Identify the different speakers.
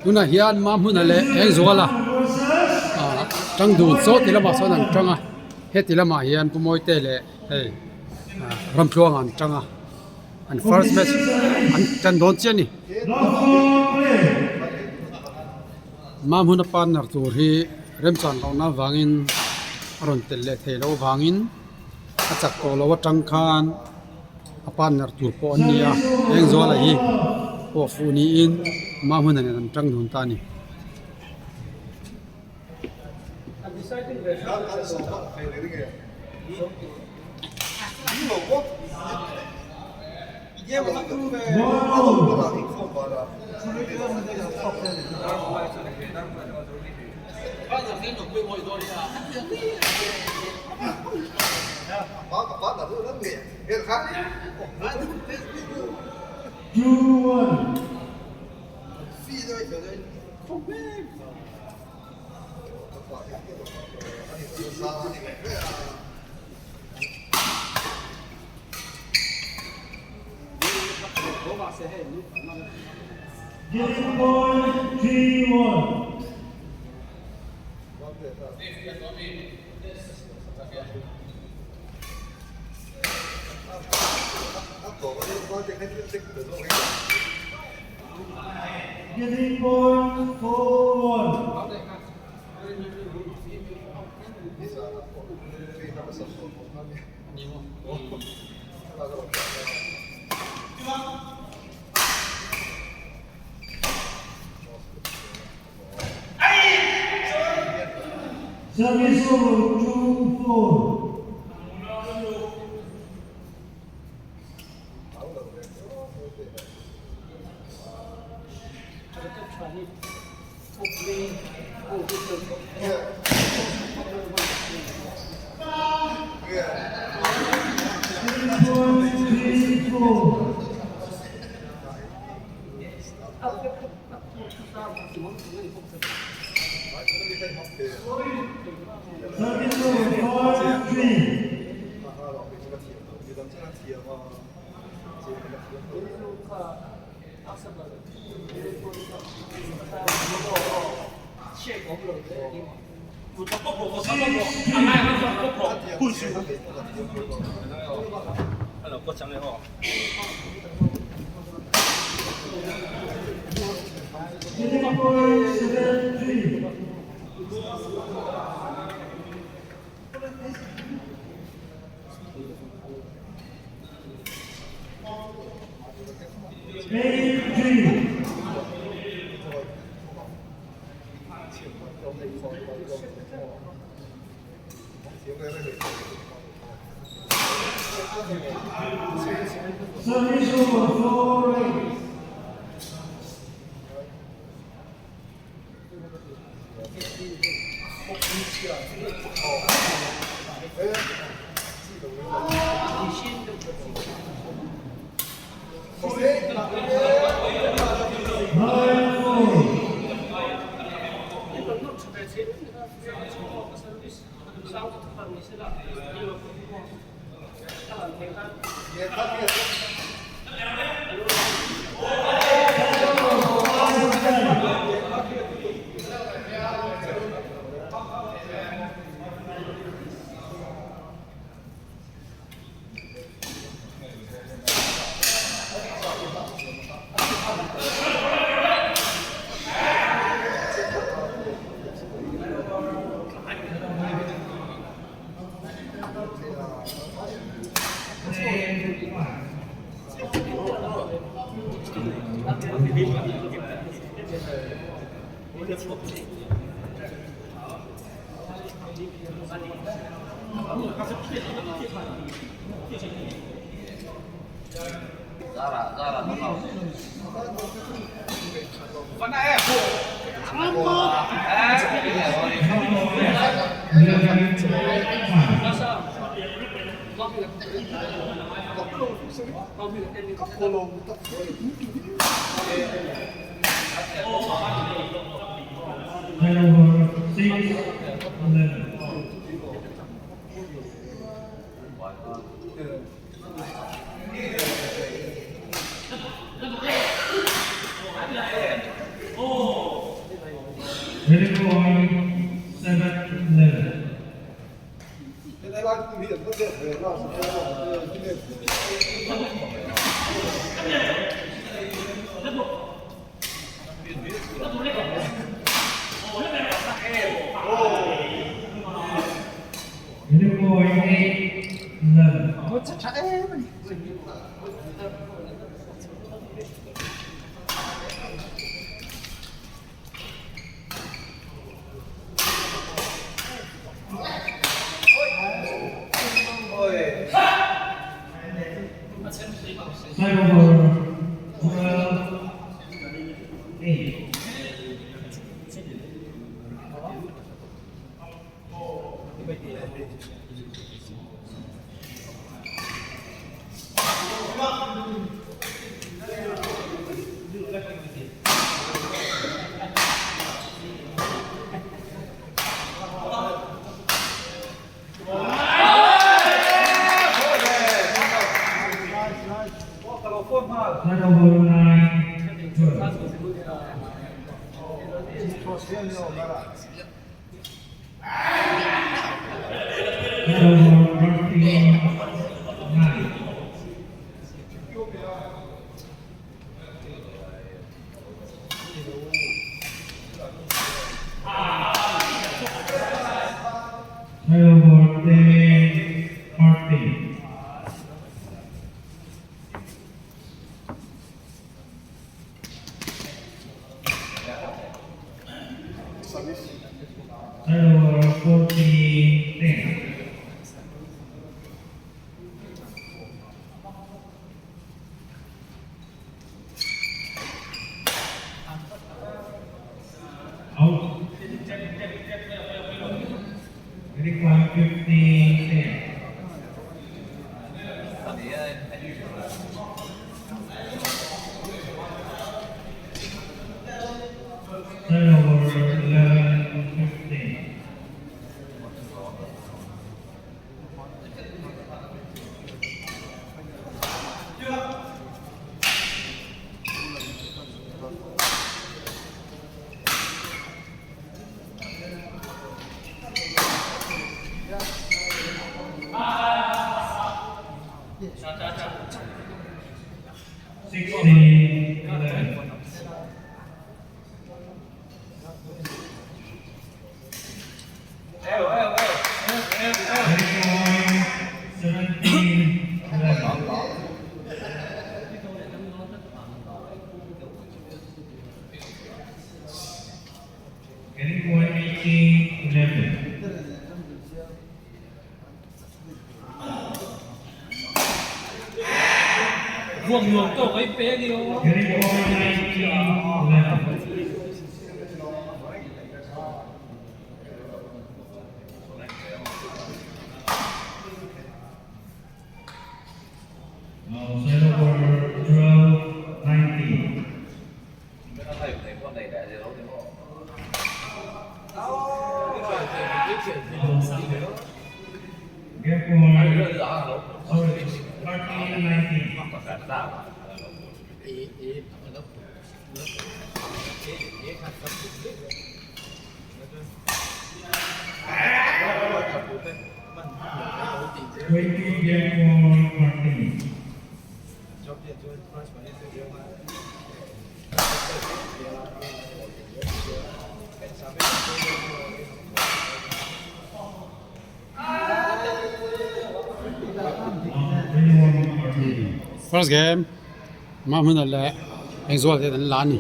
Speaker 1: Tunah hian Mahmuna leh Engzuala ah tang dun saw ti lamah sawn an tang a heti lamah hian Pu Mawite leh hei ah Ramtluanga an tang a an first match an tan dawn chiah a ni. Mahmuna partner tur hi remchan lohna avangin a rawn tel leh theih loh avangin a chak tawh loh atang khan. A partner tur pawh an ni a Engzuala hi pawh fuh niin Mahmuna nen an tang dun ta a ni.
Speaker 2: Service over 2-4. 3-4. Service over 5-3. Getting point 7-3. 8-3. Service over 4-8. 9-4. Turnover 6-11. Twenty-four, 7, 11. 24, 8, 11. Side over 12, 8. Side over 9, 12. Side over 13, 9. Side over 10, 14. Side over 14, 10. Out. 35, 15, 10. Side over 11, 15. 16, 11. 34, 17, 11. Getting point 18, 11.
Speaker 3: Vuông luồng tổ cái bé đi ô.
Speaker 2: Getting point 19, 11. Now set over 12, 19. Get point, sorry, 13, 19. 20, get for 14. Now 21, 14.
Speaker 1: First game, Mahmuna leh Engzuala te an la a ni.